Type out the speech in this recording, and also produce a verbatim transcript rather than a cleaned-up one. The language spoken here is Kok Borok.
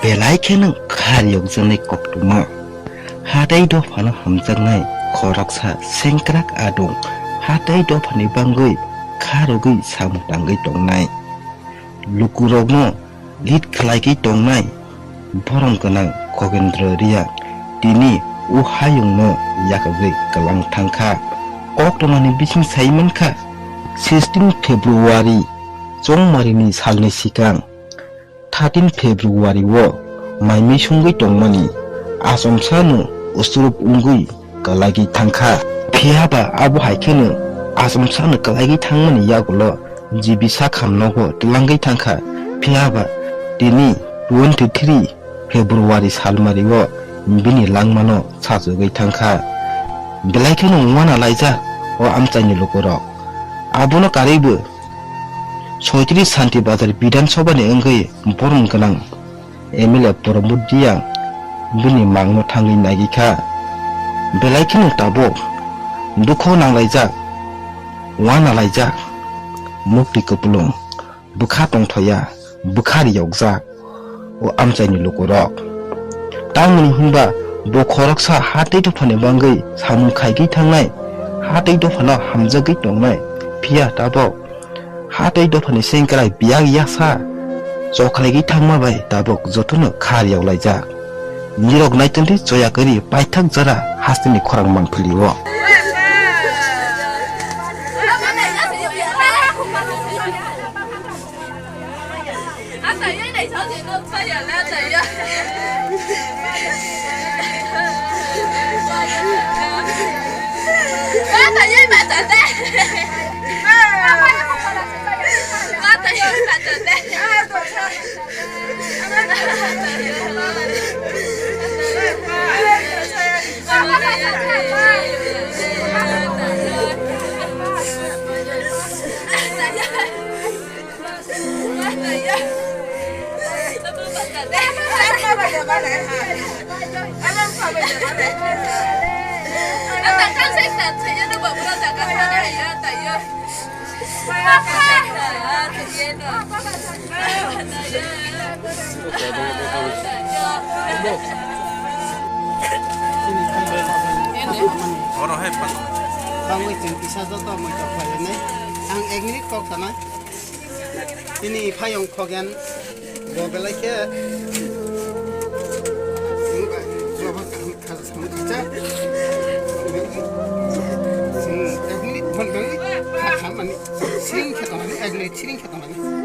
Belai kheno kha riyokjaknai koktwma. Hatai dophano hamjaknai khoroksa sengkrak adung hatai dophani bangwi kha rwgwi samung tangwi tongnai. Lukurokno lit khlaigwi tongnai borom gwnang Khogendra Reang tini o hayungno yakagwi kwlang thangkha. Koktwmani bising sai mankha, sixteen February chongmarini salni sikang thirteen February o mai mui sungwi tongmani achomsano usurup wngwi kwlaigwi thangkha. Phiyaba abo hai kheno achomsano kwlaigwi thangmani yagulo G B Sakham nogo twlangwi thangkha. Phiyaba tini twenty three February salmari o bini langmano sajagwi thangkha. Belai kheno uana laijak o amchaini lukurok. Abono karwibo Soitris Santi Bazar Bidhan Sabha ni wngwi borom gwnang M L A Pramod Reang bini mangno thangwi naigwi kha. Belai kheno tabuk dukho nanglaijak, uana laijak, mukti kupulung, bwkha tongthokya, bwkha riyokjak o amchaini lukurok. Tamoni hwnba bo khoroksa hatai dophani bangwi samung khaigwi thangnai, hatai dophano hamjagwi tongnai, phiya tabuk hatai dophani sengkrai biyak yasa chokhlaigwi thangma bai tabuk jotono kha riyok laijak. Nirok naitongdi choya kwrwi paithak jora hasteni khorang mangpili o. Oro hai pa. Bangwi chwng kisa joto moi tok khlainai. Ang ek minute kok sanai. Chini phayung Khogen bo belai khe. Ek minute phone khe kha kha mani. Siring khe tongnani, ek minute siring khe tongnani.